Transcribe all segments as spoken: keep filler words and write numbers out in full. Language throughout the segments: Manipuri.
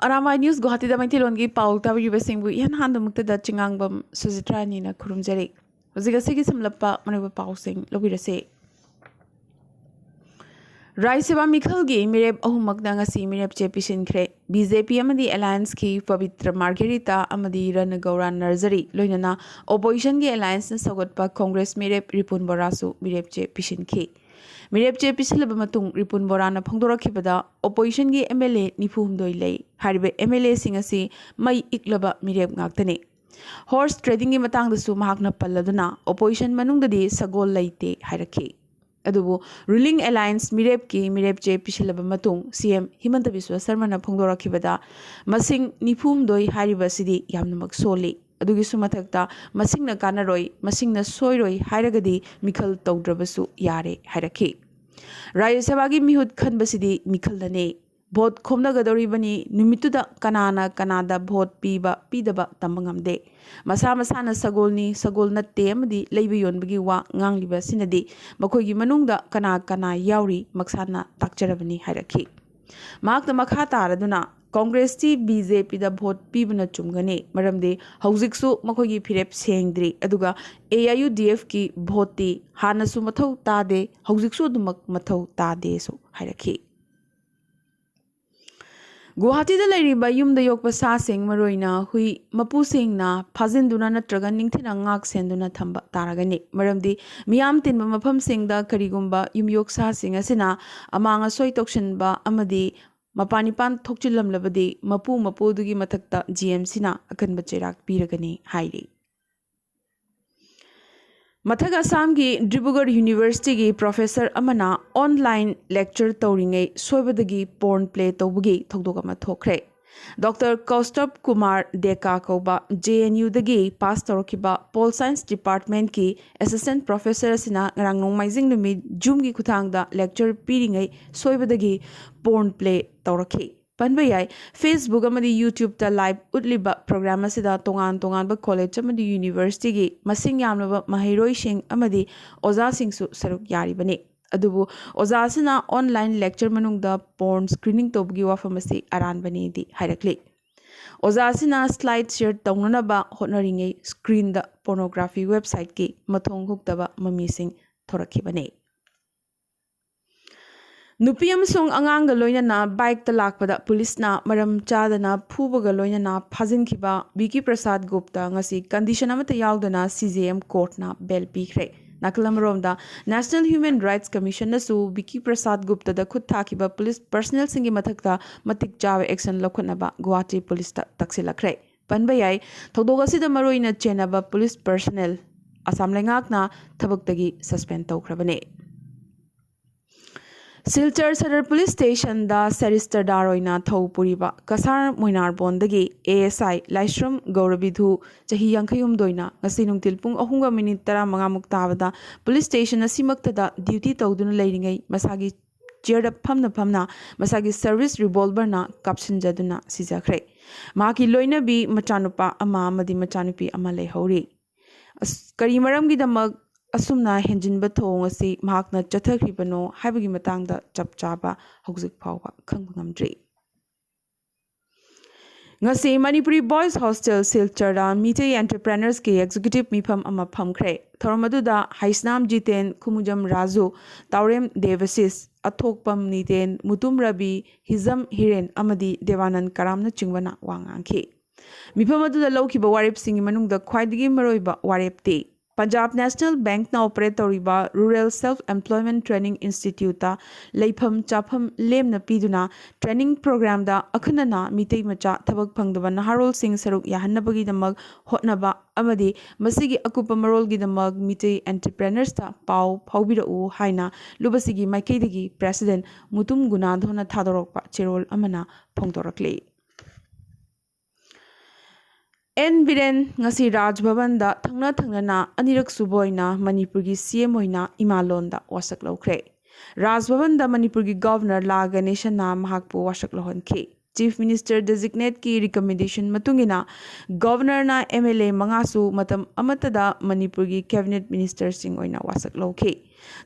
ꯑꯔꯥꯃꯥꯏ ꯅ꯭ꯌꯨꯁ ꯒꯨꯋꯥꯍꯥꯇꯤꯗ ꯃꯩꯇꯩꯂꯣꯟꯒꯤ ꯄꯥꯎ ꯇꯥꯕꯤꯔꯤꯕꯁꯤꯡꯕꯨ ꯏꯍꯥꯟ ꯍꯥꯟꯕꯃꯛꯇꯗ ꯆꯤꯉꯥꯡꯕꯝ ꯁꯨꯖꯤꯇ꯭ꯔꯥꯅꯤꯅ ꯈꯨꯔꯨꯝꯖꯔꯤ꯫ ꯍꯧꯖꯤꯛ ꯑꯁꯤꯒꯤ ꯁꯝꯂꯞꯄ ꯃꯔꯨꯑꯣꯏꯕ ꯄꯥꯎꯁꯤꯡ ꯂꯧꯕꯤꯔꯁꯤ꯫ ꯔꯥꯖ꯭ꯌ ꯁꯚꯥ ꯃꯤꯈꯜꯒꯤ ꯃꯤꯔꯦꯞ ꯑꯍꯨꯝꯃꯛꯅ ꯉꯁꯤ ꯃꯤꯔꯦꯞ ꯆꯦ ꯄꯤꯁꯤꯟꯈ꯭ꯔꯦ꯫ ꯕꯤ ꯖꯦ ꯄꯤ ꯑꯃꯗꯤ ꯑꯦꯂꯥꯌꯟꯁꯀꯤ ꯄꯕꯤꯇ꯭ꯔ ꯃꯥꯔꯒꯦꯔꯤꯇꯥ ꯑꯃꯗꯤ ꯔꯅꯒꯧꯔꯥ ꯅꯔꯖꯔꯤ, ꯂꯣꯏꯅꯅ ꯑꯣꯄꯣꯖꯤꯁꯟꯒꯤ ꯑꯦꯂꯥꯌꯟꯁꯅ ꯁꯧꯒꯠꯄ ꯀꯣꯡꯒ꯭ꯔꯦꯁ ꯃꯤꯔꯦꯞ ꯔꯤꯄꯨꯟ ꯕꯣꯔꯥꯁꯨ ꯃꯤꯔꯦꯞ ꯆꯦ ꯄꯤꯁꯤꯟꯈꯤ꯫ ꯃꯤꯔꯦꯞ ꯆꯦ ꯄꯤꯁꯤꯜꯂꯕ ꯃꯇꯨꯡ ꯔꯤꯄꯨꯟ ꯕꯣꯔꯥꯅ ꯐꯣꯡꯗꯣꯔꯛꯈꯤꯕꯗ, ꯑꯣꯄꯣꯖꯤꯁꯟꯒꯤ ꯑꯦꯝ ꯑꯦꯜ ꯑꯦ ꯅꯤꯐꯨ ꯍꯨꯝꯗꯣꯏ ꯂꯩ꯫ ꯍꯥꯏꯔꯤꯕ ꯑꯦꯝ ꯑꯦꯜ ꯑꯦꯁꯤꯡ ꯑꯁꯤ ꯃꯩ ꯏꯛꯂꯕ ꯃꯤꯔꯦꯞ ꯉꯥꯛꯇꯅꯤ꯫ ꯍꯣꯔꯁ ꯇ꯭ꯔꯦꯗꯤꯡꯒꯤ ꯃꯇꯥꯡꯗꯁꯨ ꯃꯍꯥꯛꯅ ꯄꯜꯂꯗꯨꯅ, ꯑꯣꯄꯣꯖꯤꯁꯟ ꯃꯅꯨꯡꯗꯗꯤ ꯁꯒꯣꯜ ꯂꯩꯇꯦ ꯍꯥꯏꯔꯛꯈꯤ꯫ ꯑꯗꯨꯕꯨ ꯔꯨꯂꯤꯡ ꯑꯦꯂꯥꯌꯟꯁ ꯃꯤꯔꯦꯞꯀꯤ ꯃꯤꯔꯦꯞ ꯆꯦ ꯄꯤꯁꯤꯜꯂꯕ ꯃꯇꯨꯡ ꯁꯤ ꯑꯦꯝ ꯍꯤꯃꯟꯇ ꯕꯤꯁ꯭ꯋ ꯁꯔꯃꯅ ꯐꯣꯡꯗꯣꯔꯛꯈꯤꯕꯗ, ꯃꯁꯤꯡ ꯅꯤꯐꯨ ꯍꯨꯝꯗꯣꯏ ꯍꯥꯏꯔꯤꯕ ꯑꯁꯤꯗꯤ ꯌꯥꯝꯅꯃꯛ ꯁꯣꯜꯂꯤ꯫ ꯑꯗꯨꯒꯤꯁꯨ ꯃꯊꯛꯇ, ꯃꯁꯤꯡꯅ ꯀꯥꯟꯅꯔꯣꯏ, ꯃꯁꯤꯡꯅ ꯁꯣꯏꯔꯣꯏ ꯍꯥꯏꯔꯒꯗꯤ ꯃꯤꯈꯜ ꯇꯧꯗ꯭ꯔꯕꯁꯨ ꯌꯥꯔꯦ ꯍꯥꯏꯔꯛꯈꯤ꯫ ꯔꯥꯖ꯭ꯌ ꯁꯚꯥꯒꯤ ꯃꯤꯍꯨꯠ ꯈꯟꯕꯁꯤꯗꯤ ꯃꯤꯈꯜꯅꯅꯦ꯫ ꯚꯣꯠ ꯈꯣꯝꯅꯒꯗꯧꯔꯤꯕꯅꯤ, ꯅꯨꯃꯤꯠꯇꯨꯗ ꯀꯅꯥꯅ ꯀꯅꯥꯗ ꯚꯣꯠ ꯄꯤꯕ ꯄꯤꯗꯕ ꯇꯝꯕ ꯉꯝꯗꯦ꯫ ꯃꯁꯥ ꯃꯁꯥꯅ ꯁꯒꯣꯜꯅꯤ, ꯁꯒꯣꯜ ꯅꯠꯇꯦ ꯑꯃꯗꯤ ꯂꯩꯕ ꯌꯣꯟꯕꯒꯤ ꯋꯥ ꯉꯥꯡꯂꯤꯕ ꯑꯁꯤꯅꯗꯤ ꯃꯈꯣꯏꯒꯤ ꯃꯅꯨꯡꯗ ꯀꯅꯥ ꯀꯅꯥ ꯌꯥꯎꯔꯤ ꯃꯁꯥꯅ ꯇꯥꯛꯆꯔꯕꯅꯤ ꯍꯥꯏꯔꯛꯈꯤ꯫ ꯃꯍꯥꯛꯅ ꯃꯈꯥ ꯇꯥꯔꯗꯨꯅ, ꯀꯣꯡꯒ꯭ꯔꯦꯁꯇꯤ ꯕꯤ ꯖꯦ ꯄꯤꯗ ꯚꯣꯠ ꯄꯤꯕꯅ ꯆꯨꯝꯒꯅꯤ, ꯃꯔꯝꯗꯤ ꯍꯧꯖꯤꯛꯁꯨ ꯃꯈꯣꯏꯒꯤ ꯐꯤꯔꯦꯞ ꯁꯦꯡꯗ꯭ꯔꯤ, ꯑꯗꯨꯒ ꯑꯦ ꯑꯥꯏ ꯌꯨ ꯗꯤ ꯑꯦꯐꯀꯤ ꯚꯣꯠꯇꯤ ꯍꯥꯟꯅꯁꯨ ꯃꯊꯧ ꯇꯥꯗꯦ, ꯍꯧꯖꯤꯛꯁꯨ ꯑꯗꯨꯃꯛ ꯃꯊꯧ ꯇꯥꯗꯦꯁꯨ ꯍꯥꯏꯔꯛꯈꯤ꯫ ꯒꯨꯋꯥꯍꯥꯇꯤꯗ ꯂꯩꯔꯤꯕ ꯌꯨꯝꯗ ꯌꯣꯛꯄ ꯁꯥꯁꯤꯡ, ꯃꯔꯨꯑꯣꯏꯅ ꯍꯨꯏ, ꯃꯄꯨꯁꯤꯡꯅ ꯐꯥꯖꯤꯟꯗꯨꯅ ꯅꯠꯇ꯭ꯔꯒ ꯅꯤꯡꯊꯤꯅ ꯉꯥꯛ ꯁꯦꯟꯗꯨꯅ ꯊꯝꯕ ꯇꯥꯔꯒꯅꯤ, ꯃꯔꯝꯗꯤ ꯃꯤꯌꯥꯝ ꯇꯤꯟꯕ ꯃꯐꯝꯁꯤꯡꯗ ꯀꯔꯤꯒꯨꯝꯕ ꯌꯨꯝꯌꯣꯛ ꯁꯥꯁꯤꯡ ꯑꯁꯤꯅ ꯑꯃꯥꯡ ꯑꯁꯣꯏ ꯇꯧꯁꯤꯟꯕ ꯑꯃꯗꯤ ꯃꯄꯥꯟ ꯏꯄꯥꯟ ꯊꯣꯛꯆꯤꯜꯂꯝꯂꯕꯗꯤ ꯃꯄꯨ ꯃꯄꯨꯗꯨꯒꯤ ꯃꯊꯛꯇ ꯖꯤ ꯑꯦꯝ ꯁꯤꯅ ꯑꯀꯟꯕ ꯆꯩꯔꯥꯛ ꯄꯤꯔꯒꯅꯤ ꯍꯥꯏꯔꯤ꯫ ꯃꯊꯛ ꯑꯁꯥꯝꯒꯤ ꯗꯤꯕ꯭ꯔꯨꯒꯔ ꯌꯨꯅꯤꯚꯔꯁꯤꯇꯤꯒꯤ ꯄ꯭ꯔꯣꯐꯦꯁꯔ ꯑꯃꯅ ꯑꯣꯟꯂꯥꯏꯟ ꯂꯦꯛꯆꯔ ꯇꯧꯔꯤꯉꯩ ꯁꯣꯏꯕꯗꯒꯤ ꯄꯣꯔꯟ ꯄ꯭ꯂꯦ ꯇꯧꯕꯒꯤ ꯊꯧꯗꯣꯛ ꯑꯃ ꯊꯣꯛꯈ꯭ꯔꯦ꯫ ꯗꯣꯛꯇꯔ ꯀꯧꯁꯇꯕ ꯀꯨꯃꯥꯔ ꯗꯦꯀꯥ ꯀꯧꯕ ꯖꯦ ꯑꯦꯟ ꯌꯨꯗꯒꯤ ꯄꯥꯁ ꯇꯧꯔꯛꯈꯤꯕ ꯄꯣꯜ ꯁꯥꯏꯟꯁ ꯗꯤꯄꯥꯔꯠꯃꯦꯟꯠꯀꯤ ꯑꯦꯁꯤꯁꯇꯦꯟꯠ ꯄ꯭ꯔꯣꯐꯦꯁꯔ ꯑꯁꯤꯅ ꯉꯔꯥꯡ ꯅꯣꯡꯃꯥꯏꯖꯤꯡ ꯅꯨꯃꯤꯠ ꯖꯨꯝꯒꯤ ꯈꯨꯠꯊꯥꯡꯗ ꯂꯦꯛꯆꯔ ꯄꯤꯔꯤꯉꯩ ꯁꯣꯏꯕꯗꯒꯤ ꯄꯣꯔꯟ ꯄ꯭ꯂꯦ ꯇꯧꯔꯛꯈꯤ꯫ ꯄꯟꯕ ꯌꯥꯏ, ꯐꯦꯁꯕꯨꯛ ꯑꯃꯗꯤ ꯌꯨꯇ꯭ꯌꯨꯕꯇ ꯂꯥꯏꯚ ꯎꯠꯂꯤꯕ ꯄ꯭ꯔꯣꯒ꯭ꯔꯥꯝ ꯑꯁꯤꯗ ꯇꯣꯉꯥꯟ ꯇꯣꯉꯥꯟꯕ ꯀꯣꯂꯦꯖ ꯑꯃꯗꯤ ꯌꯨꯅꯤꯚꯔꯁꯤꯇꯤꯒꯤ ꯃꯁꯤꯡ ꯌꯥꯝꯂꯕ ꯃꯍꯩꯔꯣꯏꯁꯤꯡ ꯑꯃꯗꯤ ꯑꯣꯖꯥꯁꯤꯡꯁꯨ ꯁꯔꯨꯛ ꯌꯥꯔꯤꯕꯅꯤ꯫ ꯑꯗꯨꯕꯨ ꯑꯣꯖꯥ ꯑꯁꯤꯅ online lecture ꯃꯅꯨꯡꯗ porn screening ꯇꯧꯕꯒꯤ ꯋꯥꯐꯝ ꯑꯁꯤ ꯑꯔꯥꯟꯕꯅꯦꯗꯤ ꯍꯥꯏꯔꯛꯂꯤ꯫ ꯑꯣꯖꯥ ꯑꯁꯤꯅ slide share ꯇꯧꯅꯅꯕ ꯍꯣꯠꯅꯔꯤꯉꯩ screenꯗ pornography websiteꯀꯤ ꯃꯊꯣꯡ ꯍꯨꯛꯇꯕ ꯃꯃꯤꯁꯤꯡ ꯊꯣꯔꯛꯈꯤꯕꯅꯤ꯫ ꯅꯨꯄꯤ ꯑꯃꯁꯨꯡ ꯑꯉꯥꯡꯒ ꯂꯣꯏꯅꯅ bikeꯇ ꯂꯥꯛꯄꯗ ꯄꯨꯂꯤꯁꯅ ꯃꯔꯝ ꯆꯥꯗꯅ ꯐꯨꯕꯒ ꯂꯣꯏꯅꯅ ꯐꯥꯖꯤꯟꯈꯤꯕ ꯕꯤꯀꯤ ꯄ꯭ꯔꯁꯥꯗ ꯒꯨꯞꯇ ꯉꯁꯤ condition ꯑꯃꯠꯇ ꯌꯥꯎꯗꯅ CJM courtꯅ bail ꯄꯤꯈ꯭ꯔꯦ꯫ ꯅꯥꯀꯜ ꯑꯃꯔꯣꯝꯗ, National Human Rights Commissionꯅꯁꯨ ꯕꯤꯀꯤ ꯄ꯭ꯔꯁꯥꯗ ꯒꯨꯞꯇꯗ ꯈꯨꯠ ꯊꯥꯈꯤꯕ ꯄꯨꯂꯤꯁ personnelꯁꯤꯡꯒꯤ ꯃꯊꯛꯇ ꯃꯇꯤꯛ ꯆꯥꯕ action ꯂꯧꯈꯠꯅꯕ ꯒꯨꯋꯥꯍꯥꯇꯤ ꯄꯨꯂꯤꯁꯇ ꯇꯛꯁꯤꯜꯂꯛꯈ꯭ꯔꯦ꯫ ꯄꯟꯕ ꯌꯥꯏ, ꯊꯧꯗꯣꯛ ꯑꯁꯤꯗ ꯃꯔꯨꯑꯣꯏꯅ ꯆꯦꯟꯅꯕ ꯄꯨꯂꯤꯁ personnel ꯑꯁꯥꯝ ꯂꯩꯉꯥꯛꯅ ꯊꯕꯛꯇꯒꯤ suspend ꯇꯧꯈ꯭ꯔꯕꯅꯤ꯫ ꯁꯤꯜꯆꯔ ꯁꯗꯔ ꯄꯨꯂꯤꯁ ꯁ꯭ꯇꯦꯁꯟꯗ ꯁꯦꯔꯤꯁꯇꯔꯗꯥꯔ ꯑꯣꯏꯅ ꯊꯧ ꯄꯨꯔꯤꯕ ꯀꯁꯥꯔ ꯃꯣꯏꯅꯥꯔꯕꯣꯟꯗꯒꯤ ASI ꯂꯥꯏꯁ꯭ꯔꯝ ꯒꯧꯔꯕꯤꯙꯨ, ꯆꯍꯤ ꯌꯥꯡꯈꯩꯍꯨꯝꯗꯣꯏꯅ ꯉꯁꯤ ꯅꯨꯡꯊꯤꯜ ꯄꯨꯡ ꯑꯍꯨꯝꯒ minute ꯇꯔꯥꯃꯉꯥꯃꯨꯛ ꯇꯥꯕꯗ ꯄꯨꯂꯤꯁ ꯁ꯭ꯇꯦꯁꯟ ꯑꯁꯤꯃꯛꯇꯗ duty ꯇꯧꯗꯨꯅ ꯂꯩꯔꯤꯉꯩ ꯃꯁꯥꯒꯤ chairꯗ ꯐꯝꯅ ꯐꯝꯅ ꯃꯁꯥꯒꯤ service revolverꯅ ꯀꯥꯞꯁꯤꯟꯖꯗꯨꯅ ꯁꯤꯖꯈ꯭ꯔꯦ꯫ ꯃꯍꯥꯛꯀꯤ ꯂꯣꯏꯅꯕꯤ ꯃꯆꯥꯅꯨꯄꯥ ꯑꯃ ꯑꯃꯗꯤ ꯃꯆꯥꯅꯨꯄꯤ ꯑꯃ ꯂꯩꯍꯧꯔꯤ꯫ ꯑꯁ, ꯀꯔꯤ ꯃꯔꯝꯒꯤꯗꯃꯛ ꯑꯁꯨꯝꯅ ꯍꯦꯟꯖꯤꯟꯕ ꯊꯧꯑꯣꯡ ꯑꯁꯤ ꯃꯍꯥꯛꯅ ꯆꯠꯊꯈ꯭ꯔꯤꯕꯅꯣ ꯍꯥꯏꯕꯒꯤ ꯃꯇꯥꯡꯗ ꯆꯞ ꯆꯥꯕ ꯍꯧꯖꯤꯛ ꯐꯥꯎꯕ ꯈꯪꯕ ꯉꯝꯗ꯭ꯔꯤ꯫ ꯉꯁꯤ Manipuri Boys Hostel ꯁꯤꯜꯆꯔꯗ Meitei entrepreneursꯀꯤ executive ꯃꯤꯐꯝ ꯑꯃ ꯐꯝꯈ꯭ꯔꯦ꯫ ꯊꯧꯔꯝ ꯑꯗꯨꯗ ꯍꯩꯁꯅꯥꯝ ꯖꯤꯇꯦꯟ, ꯈꯨꯃꯨꯖꯝ ꯔꯥꯖꯨ, ꯇꯥꯎꯔꯦꯝ ꯗꯦꯕꯁꯤꯁ, ꯑꯊꯣꯛꯄꯝ ꯅꯤꯇꯦꯟ, ꯃꯨꯇꯨꯝ ꯔꯕꯤ, ꯍꯤꯖꯝ ꯍꯤꯔꯦꯟ ꯑꯃꯗꯤ ꯗꯦꯕꯥꯅꯟ ꯀꯔꯥꯝꯅꯆꯤꯡꯕꯅ ꯋꯥ ꯉꯥꯡꯈꯤ꯫ ꯃꯤꯐꯝ ꯑꯗꯨꯗ ꯂꯧꯈꯤꯕ ꯋꯥꯔꯦꯞꯁꯤꯡꯒꯤ ꯃꯅꯨꯡꯗ ꯈ꯭ꯋꯥꯏꯗꯒꯤ ꯃꯔꯨꯑꯣꯏꯕ ꯋꯥꯔꯦꯞꯇꯤ ꯄꯟꯖꯥꯕ ꯅꯦꯁꯅꯦꯜ ꯕꯦꯡꯛꯅ operate ꯇꯧꯔꯤꯕ Rural Self Employment Training Instituteꯇ ꯂꯩꯐꯝ ꯆꯥꯐꯝ ꯂꯦꯝꯅ ꯄꯤꯗꯨꯅ training programꯗ ꯑꯈꯟꯅꯅ ꯃꯤꯇꯩ ꯃꯆꯥ ꯊꯕꯛ ꯐꯪꯗꯕ ꯅꯍꯥꯔꯣꯜꯁꯤꯡ ꯁꯔꯨꯛ ꯌꯥꯍꯟꯅꯕꯒꯤꯗꯃꯛ ꯍꯣꯠꯅꯕ ꯑꯃꯗꯤ ꯃꯁꯤꯒꯤ ꯑꯀꯨꯞꯄ ꯃꯔꯣꯜꯒꯤꯗꯃꯛ ꯃꯤꯇꯩ entrepreneursꯇ ꯄꯥꯎ ꯐꯥꯎꯕꯤꯔꯛꯎ ꯍꯥꯏꯅ ꯂꯨꯕꯁꯤꯒꯤ ꯃꯥꯏꯀꯩꯗꯒꯤ president ꯃꯨꯇꯨꯝ ꯒꯨꯅꯥꯙꯣꯅ ꯊꯥꯗꯣꯔꯛꯄ ꯆꯦꯔꯣꯜ ꯑꯃꯅ ꯐꯣꯡꯗꯣꯔꯛꯂꯤ꯫ ꯑꯦꯟ ꯕꯤꯔꯦꯟ ꯉꯁꯤ ꯔꯥꯖ ꯚꯕꯟꯗ ꯊꯪꯅ ꯊꯪꯅꯅ ꯑꯅꯤꯔꯛ ꯁꯨꯕ ꯑꯣꯏꯅ ꯃꯅꯤꯄꯨꯔꯒꯤ CM ꯑꯣꯏꯅ ꯏꯃꯥ ꯂꯣꯟꯗ ꯋꯥꯁꯛ ꯂꯧꯈ꯭ꯔꯦ꯫ ꯔꯥꯖ ꯚꯕꯟꯗ ꯃꯅꯤꯄꯨꯔꯒꯤ Governor ꯂꯥ ꯒꯅꯦꯁꯟꯅ ꯃꯍꯥꯛꯄꯨ ꯋꯥꯁꯛ ꯂꯧꯍꯟꯈꯤ꯫ Chief Minister Designate ꯀꯤ recommendation ꯃꯇꯨꯡ ꯏꯟꯅ Governor ꯅ M L A ꯃꯉꯥꯁꯨ ꯃꯇꯝ ꯑꯃꯠꯇꯗ ꯃꯅꯤꯄꯨꯔꯒꯤ Cabinet Minister ꯁꯤꯡ ꯑꯣꯏꯅ ꯋꯥꯁꯛ ꯂꯧꯈꯤ꯫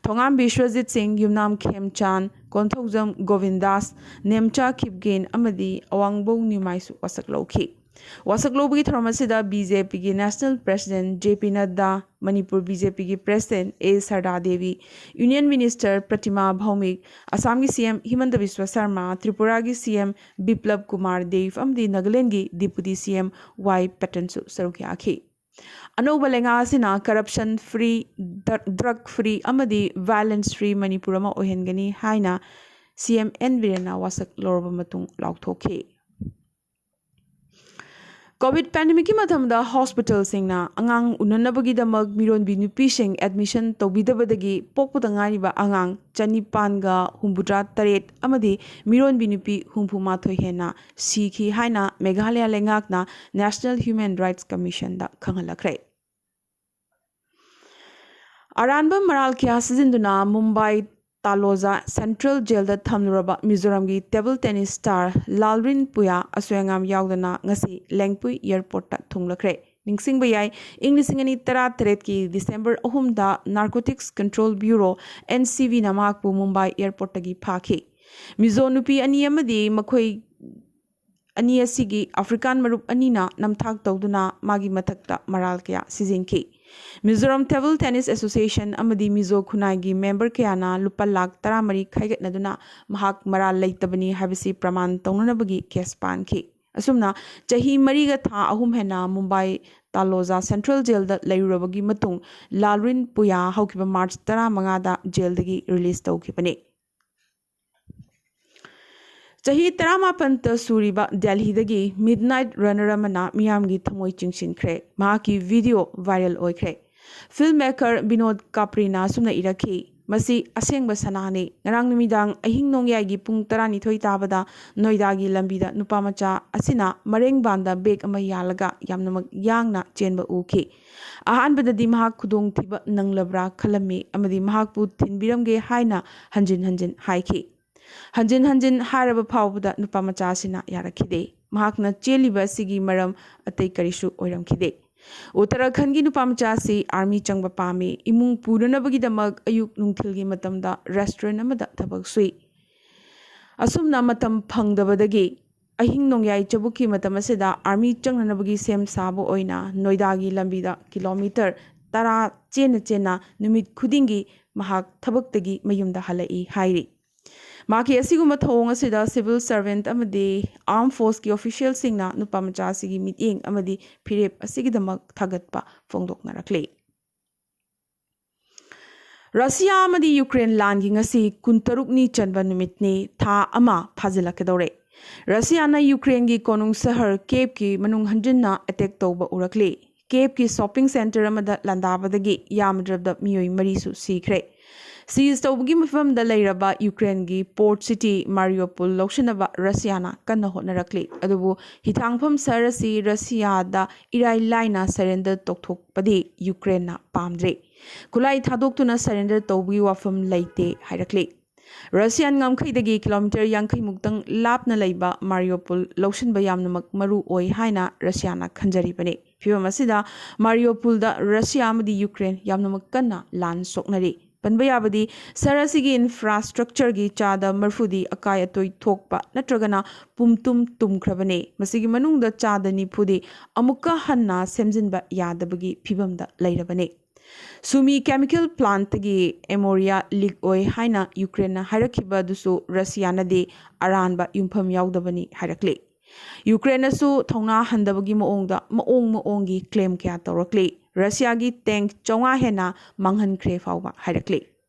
ꯊꯣꯉꯥꯝ ꯕꯤꯁ꯭ꯋꯖꯤꯠ ꯁꯤꯡ, ꯌꯨꯝꯅꯥꯝ ꯈꯦꯝꯆꯥꯟ, ꯀꯣꯟꯊꯧꯖꯝ ꯒꯣꯕꯤꯟꯗꯥꯁ, ꯅꯦꯝꯆꯥ ꯈꯤꯞꯒꯦꯟ ꯑꯃꯗꯤ ꯑꯋꯥꯡꯕꯧ ꯅꯤꯃꯥꯏꯁꯨ ꯋꯥꯁꯛ ꯂꯧꯈꯤ꯫ ꯋꯥꯁꯛ ꯂꯧꯕꯒꯤ ꯊꯧꯔꯝ ꯑꯁꯤꯗ B J P ꯒꯤ National President J P ꯅꯗ꯭ꯗꯥ, Manipur B J P ꯒꯤ President A ꯁꯔꯗꯥ Devi, Union Minister ꯄ꯭ꯔꯇꯤꯃꯥ ꯚꯧꯃꯤꯛ, ꯑꯁꯥꯝꯒꯤ C M ꯍꯤꯃꯟꯇ Visva Sharma, ꯇ꯭ꯔꯤꯄꯨꯔꯥꯒꯤ C M ꯕꯤꯄ꯭ꯂꯕ Kumar ꯗꯦꯕ ꯑꯃꯗꯤ ꯅꯥꯒꯥꯂꯦꯟꯗꯒꯤ Deputy C M Y ꯄꯦꯇꯟꯁꯨ ꯁꯔꯨꯛ ꯌꯥꯈꯤ꯫ ꯑꯅꯧꯕ ꯂꯩꯉꯥꯛ ꯑꯁꯤꯅ corruption free, drug free ꯑꯃꯗꯤ violence free ꯃꯅꯤꯄꯨꯔ ꯑꯃ ꯑꯣꯏꯍꯟꯒꯅꯤ ꯍꯥꯏꯅ C M N ꯕꯤꯔꯦꯟꯅ ꯋꯥꯁꯛ ꯂꯧꯔꯕ ꯃꯇꯨꯡ ꯂꯥꯎꯊꯣꯛꯈꯤ꯫ Covid pandemic ꯀꯤ ꯃꯇꯝꯗ hospital ꯁꯤꯡꯅ ꯑꯉꯥꯡ ꯎꯅꯅꯕꯒꯤꯗꯃꯛ ꯃꯤꯔꯣꯟꯕꯤ ꯅꯨꯄꯤꯁꯤꯡ admission ꯇꯧꯕꯤꯗꯕꯗꯒꯤ ꯄꯣꯛꯄꯗ ꯉꯥꯏꯔꯤꯕ ꯑꯉꯥꯡ ꯆꯅꯤꯄꯥꯟꯒ ꯍꯨꯝꯐꯨꯇꯔꯥ ꯇꯔꯦꯠ ꯑꯃꯗꯤ ꯃꯤꯔꯣꯟꯕꯤ ꯅꯨꯄꯤ ꯍꯨꯝꯐꯨ ꯃꯥꯊꯣꯏ ꯍꯦꯟꯅ ꯁꯤꯈꯤ ꯍꯥꯏꯅ ꯃꯦꯘꯥꯂꯌꯥ ꯂꯩꯉꯥꯛꯅ National Human Rights Commission ꯗ ꯈꯪꯍꯜꯂꯛꯈ꯭ꯔꯦ꯫ ꯑꯔꯥꯟꯕ ꯃꯔꯥꯜ ꯀꯌꯥ ꯁꯤꯖꯤꯟꯗꯨꯅ ꯃꯨꯝꯕꯥꯏ ꯇꯥꯂꯣꯖꯥ Central Jail ꯗ ꯊꯝꯂꯨꯔꯕ ꯃꯤꯖꯣꯔꯥꯝꯒꯤ table tennis star ꯂꯥꯜꯔꯤꯟ ꯄꯨꯌꯥ ꯑꯁꯣꯏ ꯑꯉꯥꯝ ꯌꯥꯎꯗꯅ ꯉꯁꯤ ꯂꯦꯡꯄꯨꯏ airport ꯇ ꯊꯨꯡꯂꯈ꯭ꯔꯦ꯫ ꯅꯤꯡꯁꯤꯡꯕ ꯌꯥꯏ, ꯏꯪ ꯂꯤꯁꯤꯡ ꯑꯅꯤ ꯇꯔꯥꯇꯔꯦꯠꯀꯤ December ꯑꯍꯨꯝꯗ Narcotics Control Bureau, N C B ꯅ ꯃꯍꯥꯛꯄꯨ ꯃꯨꯝꯕꯥꯏ airport ꯇꯒꯤ ꯐꯥꯈꯤ꯫ ꯃꯤꯖꯣ ꯅꯨꯄꯤ ꯑꯅꯤ ꯑꯃꯗꯤ ꯃꯈꯣꯏ ꯑꯅꯤ ꯑꯁꯤꯒꯤ African ꯃꯔꯨꯞ ꯑꯅꯤꯅ ꯅꯝꯊꯥꯛ ꯇꯧꯗꯨꯅ ꯃꯥꯒꯤ ꯃꯊꯛꯇ ꯃꯔꯥꯜ ꯀꯌꯥ ꯁꯤꯖꯤꯟꯈꯤ꯫ ꯃꯤꯖꯣꯔꯥꯝ Table Tennis Association ꯑꯃꯗꯤ ꯃꯤꯖꯣ ꯈꯨꯟꯅꯥꯏꯒꯤ member ꯀꯌꯥꯅ ꯂꯨꯄꯥ ꯂꯥꯈ ꯇꯔꯥꯃꯔꯤ ꯈꯥꯏꯒꯠꯅꯗꯨꯅ ꯃꯍꯥꯛ ꯃꯔꯥꯜ ꯂꯩꯇꯕꯅꯤ ꯍꯥꯏꯕꯁꯤ ꯄ꯭ꯔꯃꯥꯟ ꯇꯧꯅꯅꯕꯒꯤ case ꯄꯥꯟꯈꯤ꯫ ꯑꯁꯨꯝꯅ ꯆꯍꯤ ꯃꯔꯤꯒ ꯊꯥ ꯑꯍꯨꯝ ꯍꯦꯟꯅ ꯃꯨꯝꯕꯥꯏ ꯇꯥꯂꯣꯖꯥ Central Jail ꯗ ꯂꯩꯔꯨꯔꯕꯒꯤ ꯃꯇꯨꯡ ꯂꯥꯜꯔꯤꯟ ꯄꯨꯌꯥ ꯍꯧꯈꯤꯕ March ꯇꯔꯥꯃꯉꯥꯗ jail ꯗꯒꯤ release ꯇꯧꯈꯤꯕꯅꯤ꯫ ꯆꯍꯤ ꯇꯔꯥꯃꯥꯄꯟꯇ ꯁꯨꯔꯤꯕ ꯗꯦꯜꯍꯤꯗꯒꯤ midnight runner ꯑꯃꯅ ꯃꯤꯌꯥꯝꯒꯤ ꯊꯃꯣꯏ ꯆꯤꯡꯁꯤꯟꯈ꯭ꯔꯦ꯫ ꯃꯍꯥꯛꯀꯤ video viral ꯑꯣꯏꯈ꯭ꯔꯦ꯫ Filmmaker ꯕꯤꯅꯣꯗ ꯀꯥꯄ꯭ꯔꯤꯅ ꯑꯁꯨꯝꯅ ꯏꯔꯛꯈꯤ, "ꯃꯁꯤ ꯑꯁꯦꯡꯕ ꯁꯅꯥꯅꯤ꯫ ꯉꯔꯥꯡ ꯅꯨꯃꯤꯗꯥꯡ ꯑꯍꯤꯡ ꯅꯣꯡꯌꯥꯏꯒꯤ ꯄꯨꯡ ꯇꯔꯥꯅꯤꯊꯣꯏ ꯇꯥꯕꯗ ꯅꯣꯏꯗꯥꯒꯤ ꯂꯝꯕꯤꯗ ꯅꯨꯄꯥ ꯃꯆꯥ ꯑꯁꯤꯅ ꯃꯔꯦꯡꯕꯥꯟꯗ bag ꯑꯃ ꯌꯥꯜꯂꯒ ꯌꯥꯝꯅꯃꯛ ꯌꯥꯡꯅ ꯆꯦꯟꯕ ꯎꯈꯤ꯫ ꯑꯍꯥꯟꯕꯗꯗꯤ ꯃꯍꯥꯛ ꯈꯨꯗꯣꯡꯊꯤꯕ ꯅꯪꯂꯕ꯭ꯔꯥ ꯈꯜꯂꯝꯃꯤ ꯑꯃꯗꯤ ꯃꯍꯥꯛꯄꯨ ꯊꯤꯟꯕꯤꯔꯝꯒꯦ ꯍꯥꯏꯅ ꯍꯟꯖꯤꯟ ꯍꯟꯖꯤꯟ ꯍꯥꯏꯈꯤ꯫ ꯍꯟꯖꯤꯟ ꯍꯟꯖꯤꯟ ꯍꯥꯏꯔꯕ ꯐꯥꯎꯕꯗ ꯅꯨꯄꯥ ꯃꯆꯥ ꯑꯁꯤꯅ ꯌꯥꯔꯛꯈꯤꯗꯦ꯫ ꯃꯍꯥꯛꯅ ꯆꯦꯜꯂꯤꯕ ꯑꯁꯤꯒꯤ ꯃꯔꯝ ꯑꯇꯩ ꯀꯔꯤꯁꯨ ꯑꯣꯏꯔꯝꯈꯤꯗꯦ꯫ ꯎꯠꯇꯔꯥꯈꯟꯒꯤ ꯅꯨꯄꯥ ꯃꯆꯥ ꯑꯁꯤ ꯑꯥꯔꯃꯤ ꯆꯪꯕ ꯄꯥꯝꯃꯤ꯫ ꯏꯃꯨꯡ ꯄꯨꯅꯅꯕꯒꯤꯗꯃꯛ ꯑꯌꯨꯛ ꯅꯨꯡꯊꯤꯜꯒꯤ ꯃꯇꯝꯗ ꯔꯦꯁꯇꯨꯔꯦꯟ ꯑꯃꯗ ꯊꯕꯛ ꯁꯨꯏ꯫ ꯑꯁꯨꯝꯅ ꯃꯇꯝ ꯐꯪꯗꯕꯗꯒꯤ ꯑꯍꯤꯡ ꯅꯣꯡꯌꯥꯏ ꯆꯕꯨꯛꯀꯤ ꯃꯇꯝ ꯑꯁꯤꯗ ꯑꯥꯔꯃꯤ ꯆꯪꯅꯅꯕꯒꯤ ꯁꯦꯝ ꯁꯥꯕ ꯑꯣꯏꯅ ꯅꯣꯏꯗꯥꯒꯤ ꯂꯝꯕꯤꯗ ꯀꯤꯂꯣꯃꯤꯇꯔ ꯇꯔꯥ ꯆꯦꯟꯅ ꯆꯦꯟꯅ ꯅꯨꯃꯤꯠ ꯈꯨꯗꯤꯡꯒꯤ ꯃꯍꯥꯛ ꯊꯕꯛꯇꯒꯤ ꯃꯌꯨꯝꯗ ꯍꯜꯂꯛꯏ ꯍꯥꯏꯔꯤ꯫ ꯃꯍꯥꯛꯀꯤ ꯑꯁꯤꯒꯨꯝꯕ ꯊꯧꯑꯣꯡ ꯑꯁꯤꯗ ꯁꯤꯚꯤꯜ ꯁꯔꯚꯦꯟꯠ ꯑꯃꯗꯤ ꯑꯥꯔꯝ ꯐꯣꯔꯁꯀꯤ ꯑꯣꯐꯤꯁꯤꯌꯦꯜꯁꯤꯡꯅ ꯅꯨꯄꯥ ꯃꯆꯥ ꯑꯁꯤꯒꯤ ꯃꯤꯠꯌꯦꯡ ꯑꯃꯗꯤ ꯐꯤꯔꯦꯞ ꯑꯁꯤꯒꯤꯗꯃꯛ ꯊꯥꯒꯠꯄ ꯐꯣꯡꯗꯣꯛꯅꯔꯛꯂꯤ꯫ ꯔꯁꯤꯌꯥ ꯑꯃꯗꯤ ꯌꯨꯀ꯭ꯔꯦꯟ ꯂꯥꯟꯒꯤ ꯉꯁꯤ ꯀꯨꯟꯇꯔꯨꯛꯅꯤ ꯆꯟꯕ ꯅꯨꯃꯤꯠꯅꯤ, ꯊꯥ ꯑꯃ ꯐꯥꯖꯤꯜꯂꯛꯀꯗꯧꯔꯦ꯫ ꯔꯁꯤꯌꯥꯅ ꯌꯨꯀ꯭ꯔꯦꯟꯒꯤ ꯀꯣꯅꯨꯡ ꯁꯍꯔ ꯀꯦꯞꯀꯤ ꯃꯅꯨꯡ ꯍꯟꯖꯤꯟꯅ ꯑꯦꯇꯦꯛ ꯇꯧꯕ ꯎꯔꯛꯂꯤ꯫ ꯀꯦꯞꯀꯤ ꯁꯣꯞꯄꯤꯡ ꯁꯦꯟꯇꯔ ꯑꯃꯗ ꯂꯥꯟꯗꯥꯕꯗꯒꯤ ꯌꯥꯝꯗ꯭ꯔꯕꯗ ꯃꯤꯑꯣꯏ ꯃꯔꯤꯁꯨ ꯁꯤꯈ꯭ꯔꯦ꯫ ꯁꯤꯖ ꯇꯧꯕꯒꯤ ꯃꯐꯝꯗ ꯂꯩꯔꯕ ꯌꯨꯀ꯭ꯔꯦꯟꯒꯤ ꯄꯣꯔꯠ ꯁꯤꯇꯤ ꯃꯥꯔꯤꯌꯣꯄꯨꯜ ꯂꯧꯁꯤꯟꯅꯕ ꯔꯁꯤꯌꯥꯅ ꯀꯟꯅ ꯍꯣꯠꯅꯔꯛꯂꯤ꯫ ꯑꯗꯨꯕꯨ ꯍꯤꯊꯥꯡꯐꯝ ꯁꯍꯔ ꯑꯁꯤ ꯔꯁꯤꯌꯥꯗ ꯏꯔꯥꯏ ꯂꯥꯏꯅ ꯁꯔꯦꯟꯗꯔ ꯇꯧꯊꯣꯛꯄꯗꯤ ꯌꯨꯀ꯭ꯔꯦꯟꯅ ꯄꯥꯝꯗ꯭ꯔꯦ꯫ ꯈꯨꯠꯂꯥꯏ ꯊꯥꯗꯣꯛꯇꯨꯅ ꯁꯔꯦꯟꯗꯔ ꯇꯧꯕꯒꯤ ꯋꯥꯐꯝ ꯂꯩꯇꯦ ꯍꯥꯏꯔꯛꯂꯤ꯫ ꯔꯁꯤꯌꯥꯟ ꯉꯝꯈꯩꯗꯒꯤ ꯀꯤꯂꯣꯃꯤꯇꯔ ꯌꯥꯡꯈꯩ ꯃꯨꯛꯇꯪ ꯂꯥꯞꯅ ꯂꯩꯕ ꯃꯥꯔꯤꯌꯣꯄꯨꯜ ꯂꯧꯁꯤꯟꯕ ꯌꯥꯝꯅꯃꯛ ꯃꯔꯨ ꯑꯣꯏ ꯍꯥꯏꯅ ꯔꯁꯤꯌꯥꯅ ꯈꯟꯖꯔꯤꯕꯅꯤ꯫ ꯐꯤꯚꯝ ꯑꯁꯤꯗ ꯃꯥꯔꯤꯌꯣꯄꯨꯜꯗ ꯔꯁꯤꯌꯥ ꯑꯃꯗꯤ ꯌꯨꯀ꯭ꯔꯦꯟ ꯌꯥꯝꯅꯃꯛ ꯀꯟꯅ ꯂꯥꯟ ꯁꯣꯛꯅꯔꯤ꯫ ꯄꯟꯕ ꯌꯥꯕꯗꯤ, ꯁꯍꯔ ꯑꯁꯤꯒꯤ ꯏꯟꯐ꯭ꯔꯥꯁꯇ꯭ꯔꯛꯆꯔꯒꯤ ꯆꯥꯗ ꯃꯔꯐꯨꯗꯤ ꯑꯀꯥꯏ ꯑꯇꯣꯏ ꯊꯣꯛꯄ ꯅꯠꯇ꯭ꯔꯒꯅ ꯄꯨꯝꯇꯨꯝ ꯇꯨꯝꯈ꯭ꯔꯕꯅꯤ꯫ ꯃꯁꯤꯒꯤ ꯃꯅꯨꯡꯗ ꯆꯥꯗ ꯅꯤꯐꯨꯗꯤ ꯑꯃꯨꯛꯀ ꯍꯟꯅ ꯁꯦꯝꯖꯤꯟꯕ ꯌꯥꯗꯕꯒꯤ ꯐꯤꯚꯝꯗ ꯂꯩꯔꯕꯅꯤ꯫ ꯁꯨꯃꯤ ꯀꯦꯃꯤꯀꯦꯜ ꯄ꯭ꯂꯥꯟꯠꯇꯒꯤ ꯑꯦꯃꯣꯔꯤꯌꯥ ꯂꯤꯛ ꯑꯣꯏ ꯍꯥꯏꯅ ꯌꯨꯀ꯭ꯔꯦꯟꯅ ꯍꯥꯏꯔꯛꯈꯤꯕ ꯑꯗꯨꯁꯨ ꯔꯁꯤꯌꯥꯅꯗꯤ ꯑꯔꯥꯟꯕ ꯌꯨꯝꯐꯝ ꯌꯥꯎꯗꯕꯅꯤ ꯍꯥꯏꯔꯛꯂꯤ꯫ ꯌꯨꯀ꯭ꯔꯦꯟꯅꯁꯨ ꯊꯧꯅꯥ ꯍꯟꯗꯕꯒꯤ ꯃꯑꯣꯡꯗ ꯃꯑꯣꯡ ꯃꯑꯣꯡꯒꯤ ꯀ꯭ꯂꯦꯝ ꯀꯌꯥ ꯇꯧꯔꯛꯂꯤ꯫ ꯔꯁꯤꯌꯥꯒꯤ ꯇꯦꯡꯛ ꯆꯥꯝꯃꯉꯥ ꯍꯦꯟꯅ ꯃꯥꯡꯍꯟꯈ꯭ꯔꯦ ꯐꯥꯎꯕ ꯍꯥꯏꯔꯛꯂꯤ꯫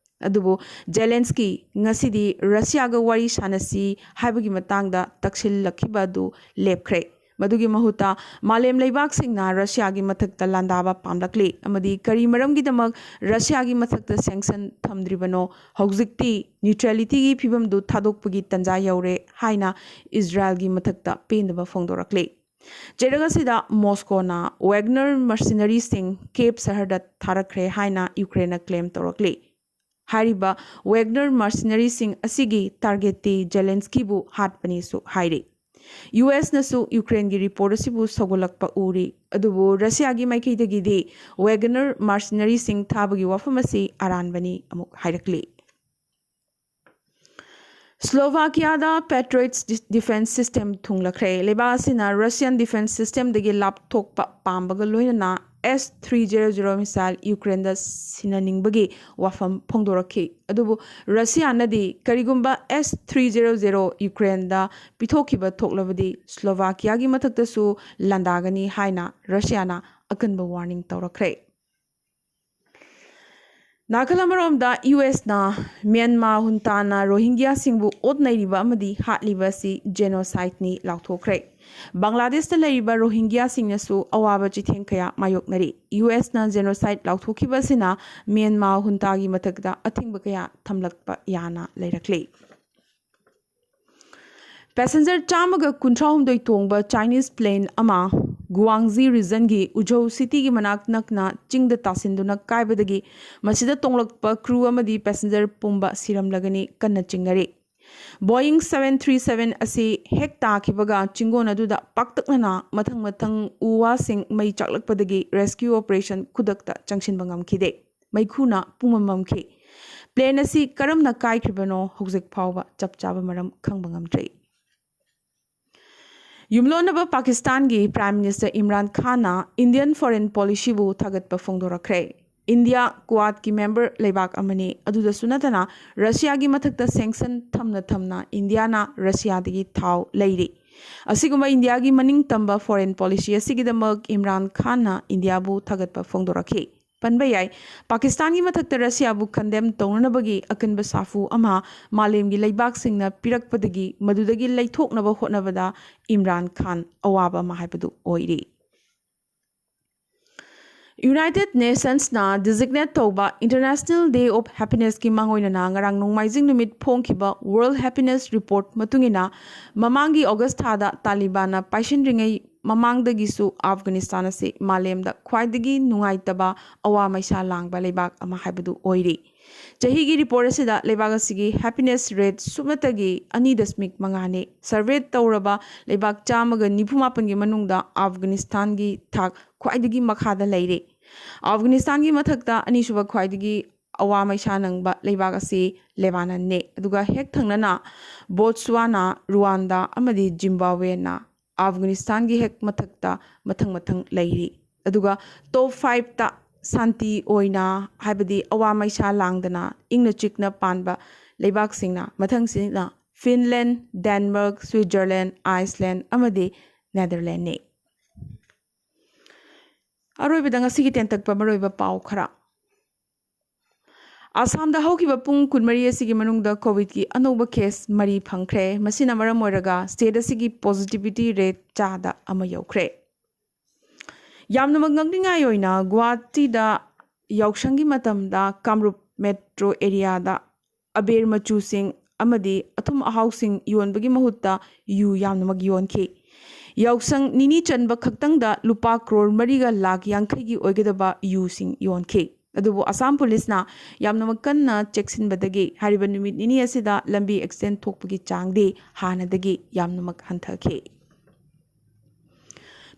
ꯑꯗꯨꯕꯨ ꯖꯦꯂꯦꯟꯁꯀꯤ ꯉꯁꯤꯗꯤ ꯔꯁꯤꯌꯥꯒ ꯋꯥꯔꯤ ꯁꯥꯟꯅꯁꯤ ꯍꯥꯏꯕꯒꯤ ꯃꯇꯥꯡꯗ ꯇꯛꯁꯤꯜꯂꯛꯈꯤꯕ ꯑꯗꯨ ꯂꯦꯞꯈ꯭ꯔꯦ꯫ ꯃꯗꯨꯒꯤ ꯃꯍꯨꯠꯇ ꯃꯥꯂꯦꯝ ꯂꯩꯕꯥꯛꯁꯤꯡꯅ ꯔꯁꯤꯌꯥꯒꯤ ꯃꯊꯛꯇ ꯂꯥꯟꯗꯥꯕ ꯄꯥꯝꯂꯛꯂꯤ ꯑꯃꯗꯤ ꯀꯔꯤ ꯃꯔꯝꯒꯤꯗꯃꯛ ꯔꯁꯤꯌꯥꯒꯤ ꯃꯊꯛꯇ ꯁꯦꯡꯁꯟ ꯊꯝꯗ꯭ꯔꯤꯕꯅꯣ, ꯍꯧꯖꯤꯛꯇꯤ ꯅ꯭ꯌꯨꯇ꯭ꯔꯦꯂꯤꯇꯤꯒꯤ ꯐꯤꯕꯝꯗꯨ ꯊꯥꯗꯣꯛꯄꯒꯤ ꯇꯟꯖꯥ ꯌꯧꯔꯦ ꯍꯥꯏꯅ ꯏꯖꯔꯥꯏꯜꯒꯤ ꯃꯊꯛꯇ ꯄꯦꯟꯗꯕ ꯐꯣꯡꯗꯣꯔꯛꯂꯤ꯫ ꯆꯩꯔꯛ ꯑꯁꯤꯗ ꯃꯣꯁꯀꯣꯅ ꯋꯦꯒꯅꯔ ꯃꯔꯁꯤꯅꯔꯤꯁꯤꯡ ꯀꯦꯞ ꯁꯍꯔꯗ ꯊꯥꯔꯛꯈ꯭ꯔꯦ ꯍꯥꯏꯅ ꯌꯨꯀ꯭ꯔꯦꯟꯅ ꯀ꯭ꯂꯦꯝ ꯇꯧꯔꯛꯂꯤ꯫ ꯍꯥꯏꯔꯤꯕ ꯋꯦꯒꯅꯔ ꯃꯥꯔꯁꯤꯅꯔꯤꯁꯤꯡ ꯑꯁꯤꯒꯤ ꯇꯥꯔꯒꯦꯠꯇꯤ ꯖꯦꯂꯦꯟꯁꯀꯤꯕꯨ ꯍꯥꯠꯄꯅꯤꯁꯨ ꯍꯥꯏꯔꯤ꯫ ꯌꯨ ꯑꯦꯁꯅꯁꯨ ꯌꯨꯀ꯭ꯔꯦꯟꯒꯤ ꯔꯤꯄꯣꯔꯠ ꯑꯁꯤꯕꯨ ꯁꯧꯒꯠꯂꯛꯄ ꯎꯔꯤ, ꯑꯗꯨꯕꯨ ꯔꯁꯤꯌꯥꯒꯤ ꯃꯥꯏꯀꯩꯗꯒꯤꯗꯤ ꯋꯦꯒꯅꯔ ꯃꯥꯔꯁꯤꯅꯔꯤꯁꯤꯡ ꯊꯥꯕꯒꯤ ꯋꯥꯐꯝ ꯑꯁꯤ ꯑꯔꯥꯟꯕꯅꯤ ꯑꯃꯨꯛ ꯍꯥꯏꯔꯛꯂꯤ꯫ ꯁ꯭ꯂꯣꯚꯥꯀꯤꯌꯥꯗ ꯄꯦꯇ꯭ꯔꯣꯏꯠꯁ ꯗꯤꯐꯦꯟꯁ ꯁꯤꯁꯇꯦꯝ ꯊꯨꯡꯂꯈ꯭ꯔꯦ꯫ ꯂꯩꯕꯥꯛ ꯑꯁꯤꯅ ꯔꯁꯤꯌꯥꯟ ꯗꯤꯐꯦꯟꯁ ꯁꯤꯁꯇꯦꯝꯗꯒꯤ ꯂꯥꯞꯊꯣꯛꯄ ꯄꯥꯝꯕꯒ ꯂꯣꯏꯅꯅ ꯑꯦꯁ ꯊ꯭ꯔꯤ ꯖꯦꯔꯣ ꯖꯦꯔꯣ ꯃꯤꯁꯥꯏꯜ ꯌꯨꯀ꯭ꯔꯦꯟꯗ ꯁꯤꯟꯅꯅꯤꯡꯕꯒꯤ ꯋꯥꯐꯝ ꯐꯣꯡꯗꯣꯔꯛꯈꯤ꯫ ꯑꯗꯨꯕꯨ ꯔꯁꯤꯌꯥꯅꯗꯤ ꯀꯔꯤꯒꯨꯝꯕ ꯑꯦꯁ ꯊ꯭ꯔꯤ ꯖꯦꯔꯣ ꯖꯦꯔꯣ ꯌꯨꯀ꯭ꯔꯦꯟꯗ ꯄꯤꯊꯣꯛꯈꯤꯕ ꯊꯣꯛꯂꯕꯗꯤ ꯁ꯭ꯂꯣꯚꯥꯀꯤꯌꯥꯒꯤ ꯃꯊꯛꯇꯁꯨ ꯂꯥꯟꯗꯥꯒꯅꯤ ꯍꯥꯏꯅ ꯔꯁꯤꯌꯥꯅ ꯑꯀꯟꯕ ꯋꯥꯔꯅꯤꯡ ꯇꯧꯔꯛꯈ꯭ꯔꯦ꯫ ꯅꯥꯀꯜ ꯑꯃꯔꯣꯝꯗ ꯌꯨ ꯑꯦꯁꯅ ꯃ꯭ꯌꯥꯟꯃꯥꯔ ꯍꯨꯟꯇꯥꯅ ꯔꯣꯍꯤꯡꯒ꯭ꯌꯥꯁꯤꯡꯕꯨ ꯑꯣꯠ ꯅꯩꯔꯤꯕ ꯑꯃꯗꯤ ꯍꯥꯠꯂꯤꯕ ꯑꯁꯤ ꯖꯦꯅꯣꯁꯥꯏꯠꯅꯤ ꯂꯥꯎꯊꯣꯛꯈ꯭ꯔꯦ꯫ ꯕꯪꯒ꯭ꯂꯥꯗꯦꯁꯇ ꯂꯩꯔꯤꯕ ꯔꯣꯍꯤꯡꯒ꯭ꯌꯥꯁꯤꯡꯅꯁꯨ ꯑꯋꯥꯕ ꯆꯩꯊꯦꯡ ꯀꯌꯥ ꯃꯥꯌꯣꯛꯅꯔꯤ꯫ ꯌꯨ ꯑꯦꯁꯅ ꯖꯦꯅꯣꯁꯥꯏꯠ ꯂꯥꯎꯊꯣꯛꯈꯤꯕ ꯑꯁꯤꯅ ꯃ꯭ꯌꯥꯟꯃꯥꯔ ꯍꯨꯟꯇꯥꯒꯤ ꯃꯊꯛꯇ ꯑꯊꯤꯡꯕ ꯀꯌꯥ ꯊꯝꯂꯛꯄ ꯌꯥꯅ ꯂꯩꯔꯛꯂꯤ꯫ ꯄꯦꯁꯦꯟꯖꯔ ꯆꯥꯝꯃꯒ ꯀꯨꯟꯊ꯭ꯔꯥꯍꯨꯝꯗꯣꯏ ꯇꯣꯡꯕ ꯆꯥꯏꯅꯤꯁ ꯄ꯭ꯂꯦꯟ ꯑꯃ ꯒꯨꯋꯥꯡꯖꯤ ꯔꯤꯖꯟꯒꯤ ꯎꯖꯧ ꯁꯤꯇꯤꯒꯤ ꯃꯅꯥꯛ ꯅꯛꯅ ꯆꯤꯡꯗ ꯇꯥꯁꯤꯟꯗꯨꯅ ꯀꯥꯏꯕꯗꯒꯤ ꯃꯁꯤꯗ ꯇꯣꯡꯂꯛꯄ ꯀ꯭ꯔꯨ ꯑꯃꯗꯤ ꯄꯦꯁꯦꯟꯖꯔ ꯄꯨꯝꯕ ꯁꯤꯔꯝꯂꯒꯅꯤ ꯀꯟꯅ ꯆꯤꯡꯅꯔꯤ꯫ ꯕꯣꯌꯤꯡ ꯁꯚꯦꯟ ꯊ꯭ꯔꯤ ꯁꯚꯦꯟ ꯑꯁꯤ ꯍꯦꯛ ꯇꯥꯈꯤꯕꯒ ꯆꯤꯡꯒꯣꯟ ꯑꯗꯨꯗ ꯄꯥꯛꯇꯛꯅꯅ ꯃꯊꯪ ꯃꯊꯪ ꯎ ꯋꯥꯁꯤꯡ ꯃꯩ ꯆꯥꯛꯂꯛꯄꯗꯒꯤ ꯔꯦꯁꯀ꯭ꯌꯨ ꯑꯣꯄꯔꯦꯁꯟ ꯈꯨꯗꯛꯇ ꯆꯪꯁꯤꯟꯕ ꯉꯝꯈꯤꯗꯦ꯫ ꯃꯩꯈꯨꯅ ꯄꯨꯝꯃꯝꯃꯝꯈꯤ꯫ ꯄ꯭ꯂꯦꯟ ꯑꯁꯤ ꯀꯔꯝꯅ ꯀꯥꯏꯈ꯭ꯔꯤꯕꯅꯣ ꯍꯧꯖꯤꯛ ꯐꯥꯎꯕ ꯆꯞ ꯆꯥꯕ ꯃꯔꯝ ꯈꯪꯕ ꯉꯝꯗ꯭ꯔꯤ꯫ ꯌꯨꯝꯂꯣꯟꯅꯕ ꯄꯥꯀꯤꯁꯇꯥꯟꯒꯤ ꯄ꯭ꯔꯥꯏꯝ ꯃꯤꯅꯤꯁꯇꯔ ꯏꯝꯔꯥꯟ ꯈꯥꯟꯅ ꯏꯟꯗꯤꯌꯟ ꯐꯣꯔꯦꯟ ꯄꯣꯂꯤꯁꯤꯕꯨ ꯊꯥꯒꯠꯄ ꯐꯣꯡꯗꯣꯔꯛꯈ꯭ꯔꯦ꯫ ꯏꯟꯗꯤꯌꯥ ꯀ꯭ꯋꯥꯗꯀꯤ ꯃꯦꯝꯕꯔ ꯂꯩꯕꯥꯛ ꯑꯃꯅꯤ꯫ ꯑꯗꯨꯗꯁꯨ ꯅꯠꯇꯅ ꯔꯁꯤꯌꯥꯒꯤ ꯃꯊꯛꯇ ꯁꯦꯡꯁꯟ ꯊꯝꯅ ꯊꯝꯅ ꯏꯟꯗꯤꯌꯥꯅ ꯔꯁꯤꯌꯥꯗꯒꯤ ꯊꯥꯎ ꯂꯩꯔꯤ꯫ ꯑꯁꯤꯒꯨꯝꯕ ꯏꯟꯗꯤꯌꯥꯒꯤ ꯃꯅꯤꯡ ꯇꯝꯕ ꯐꯣꯔꯦꯟ ꯄꯣꯂꯤꯁꯤ ꯑꯁꯤꯒꯤꯗꯃꯛ ꯏꯝꯔꯥꯟ ꯈꯥꯟꯅ ꯏꯟꯗꯤꯌꯥꯕꯨ ꯊꯥꯒꯠꯄ ꯐꯣꯡꯗꯣꯔꯛꯈꯤ꯫ ꯄꯟꯕ ꯌꯥꯏ, ꯄꯥꯀꯤꯁꯇꯥꯟꯒꯤ ꯃꯊꯛꯇ ꯔꯁꯤꯌꯥꯕꯨ ꯀꯟꯗꯦꯝ ꯇꯧꯅꯅꯕꯒꯤ ꯑꯀꯟꯕ ꯁꯥꯐꯨ ꯑꯃ ꯃꯥꯂꯦꯝꯒꯤ ꯂꯩꯕꯥꯛꯁꯤꯡꯅ ꯄꯤꯔꯛꯄꯗꯒꯤ ꯃꯗꯨꯗꯒꯤ ꯂꯩꯊꯣꯛꯅꯕ ꯍꯣꯠꯅꯕꯗ ꯏꯝꯔꯥꯟ ꯈꯥꯟ ꯑꯋꯥꯕ ꯑꯃ ꯍꯥꯏꯕꯗꯨ ꯑꯣꯏꯔꯤ꯫ ꯌꯨꯅꯥꯏꯇꯦꯗ ꯅꯦꯁꯟꯁꯅ ꯗꯤꯖꯤꯒꯅꯦꯠ ꯇꯧꯕ ꯏꯟꯇꯔꯅꯦꯁꯅꯦꯜ ꯗꯦ ꯑꯣꯐ ꯍꯦꯄꯤꯅꯦꯁꯀꯤ ꯃꯥꯡꯑꯣꯏꯅꯅ ꯉꯔꯥꯡ ꯅꯣꯡꯃꯥꯏꯖꯤꯡ ꯅꯨꯃꯤꯠ ꯐꯣꯡꯈꯤꯕ ꯋꯥꯔꯜꯗ ꯍꯦꯄꯤꯅꯦꯁ ꯔꯤꯄꯣꯔꯠ ꯃꯇꯨꯡ ꯏꯟꯅ, ꯃꯃꯥꯡꯒꯤ ꯑꯣꯒꯁ ꯊꯥꯗ ꯇꯥꯂꯤꯕꯥꯟꯅ ꯄꯥꯏꯁꯤꯟꯗ꯭ꯔꯤꯉꯩ ꯃꯃꯥꯡꯗꯒꯤꯁꯨ ꯑꯐꯒꯥꯅꯤꯁꯇꯥꯟ ꯑꯁꯤ ꯃꯥꯂꯦꯝꯗ ꯈ꯭ꯋꯥꯏꯗꯒꯤ ꯅꯨꯡꯉꯥꯏꯇꯕ ꯑꯋꯥ ꯃꯩꯁꯥ ꯂꯥꯡꯕ ꯂꯩꯕꯥꯛ ꯑꯃ ꯍꯥꯏꯕꯗꯨ ꯑꯣꯏꯔꯤ꯫ ꯆꯍꯤꯒꯤ ꯔꯤꯄꯣꯔꯠ ꯑꯁꯤꯗ ꯂꯩꯕꯥꯛ ꯑꯁꯤꯒꯤ ꯍꯦꯄꯤꯅꯦꯁ ꯔꯦꯠ ꯁꯨꯞꯅꯇꯒꯤ ꯑꯅꯤ ꯗꯁꯃꯤꯛ ꯃꯉꯥꯅꯤ꯫ ꯁꯔꯚꯦ ꯇꯧꯔꯕ ꯂꯩꯕꯥꯛ ꯆꯥꯝꯃꯒ ꯅꯤꯐꯨ ꯃꯥꯄꯟꯒꯤ ꯃꯅꯨꯡꯗ ꯑꯐꯒꯥꯅꯤꯁꯇꯥꯟꯒꯤ ꯊꯥꯛ ꯈ꯭ꯋꯥꯏꯗꯒꯤ ꯃꯈꯥꯗ ꯂꯩꯔꯤ꯫ ꯑꯐꯒꯥꯅꯤꯁꯇꯥꯟꯒꯤ ꯃꯊꯛꯇ ꯑꯅꯤꯁꯨꯕ ꯈ꯭ꯋꯥꯏꯗꯒꯤ ꯑꯋꯥ ꯃꯩꯁꯥ ꯅꯪꯕ ꯂꯩꯕꯥꯛ ꯑꯁꯤ ꯂꯦꯕꯥꯅꯟꯅꯤ꯫ ꯑꯗꯨꯒ ꯍꯦꯛ ꯊꯪꯅꯅ ꯕꯣꯠꯁ꯭ꯋꯥꯅꯥ, ꯔꯨꯋꯥꯟꯗꯥ ꯑꯃꯗꯤ ꯖꯤꯝꯕꯥꯕ꯭ꯋꯦꯅ ꯑꯐꯒꯥꯅꯤꯁꯇꯥꯟꯒꯤ ꯍꯦꯛ ꯃꯊꯛꯇ ꯃꯊꯪ ꯃꯊꯪ ꯂꯩꯔꯤ꯫ ꯑꯗꯨꯒ ꯇꯣꯞ ꯐꯥꯏꯚꯇ ꯁꯥꯟꯇꯤ ꯑꯣꯏꯅ, ꯍꯥꯏꯕꯗꯤ ꯑꯋꯥ ꯃꯩꯁꯥ ꯂꯥꯡꯗꯅ ꯏꯪꯅ ꯆꯤꯛꯅ ꯄꯥꯟꯕ ꯂꯩꯕꯥꯛꯁꯤꯡꯅ ꯃꯊꯪꯁꯤꯅ ꯐꯤꯟꯂꯦꯟ, ꯗꯦꯟꯃꯥꯔꯛ, ꯁ꯭ꯋꯤꯠꯖꯔꯂꯦꯟ, ꯑꯥꯏꯁꯂꯦꯟ ꯑꯃꯗꯤ ꯅꯦꯗꯔꯂꯦꯟꯅꯤ꯫ ꯑꯔꯣꯏꯕꯗ ꯉꯁꯤꯒꯤ ꯇꯦꯟꯇꯛꯄ ꯃꯔꯨꯑꯣꯏꯕ ꯄꯥꯎ ꯈꯔ꯫ ꯑꯁꯥꯝꯗ ꯍꯧꯈꯤꯕ ꯄꯨꯡ ꯀꯨꯟꯃꯔꯤ ꯑꯁꯤꯒꯤ ꯃꯅꯨꯡꯗ ꯀꯣꯚꯤꯗꯀꯤ ꯑꯅꯧꯕ ꯀꯦꯁ ꯃꯔꯤ ꯐꯪꯈ꯭ꯔꯦ꯫ ꯃꯁꯤꯅ ꯃꯔꯝ ꯑꯣꯏꯔꯒ ꯁ꯭ꯇꯦꯠ ꯑꯁꯤꯒꯤ ꯄꯣꯖꯤꯇꯤꯚꯤꯇꯤ ꯔꯦꯠ ꯆꯥꯗ ꯑꯃ ꯌꯧꯈ꯭ꯔꯦ꯫ ꯌꯥꯝꯅꯃꯛ ꯉꯛꯅꯤꯡꯉꯥꯏ ꯑꯣꯏꯅ ꯒꯨꯋꯥꯍꯥꯇꯤꯗ ꯌꯥꯎꯁꯪꯒꯤ ꯃꯇꯝꯗ ꯀꯥꯃꯔꯨꯞ ꯃꯦꯇ꯭ꯔꯣ ꯑꯦꯔꯤꯌꯥꯗ ꯑꯕꯦꯔ ꯃꯆꯨꯁꯤꯡ ꯑꯃꯗꯤ ꯑꯊꯨꯝ ꯑꯍꯥꯎꯁꯤꯡ ꯌꯣꯟꯕꯒꯤ ꯃꯍꯨꯠꯇ ꯌꯨ ꯌꯥꯝꯅꯃꯛ ꯌꯣꯟꯈꯤ꯫ ꯌꯥꯎꯁꯪ ꯅꯤꯅꯤ ꯆꯟꯕ ꯈꯛꯇꯪꯗ ꯂꯨꯄꯥ ꯀ꯭ꯔꯣꯔ ꯃꯔꯤꯒ ꯂꯥꯈ ꯌꯥꯡꯈꯩꯒꯤ ꯑꯣꯏꯒꯗꯕ ꯌꯨꯁꯤꯡ ꯌꯣꯟꯈꯤ꯫ ꯑꯗꯨꯕꯨ ꯑꯁꯥꯝ ꯄꯨꯂꯤꯁꯅ ꯌꯥꯝꯅꯃꯛ ꯀꯟꯅ ꯆꯦꯛꯁꯤꯟꯕꯗꯒꯤ ꯍꯥꯏꯔꯤꯕ ꯅꯨꯃꯤꯠ ꯅꯤꯅꯤ ꯑꯁꯤꯗ ꯂꯝꯕꯤ ꯑꯦꯛꯁꯤꯗꯦꯟ ꯊꯣꯛꯄꯒꯤ ꯆꯥꯡꯗꯤ ꯍꯥꯟꯅꯗꯒꯤ ꯌꯥꯝꯅꯃꯛ ꯍꯟꯊꯈꯤ꯫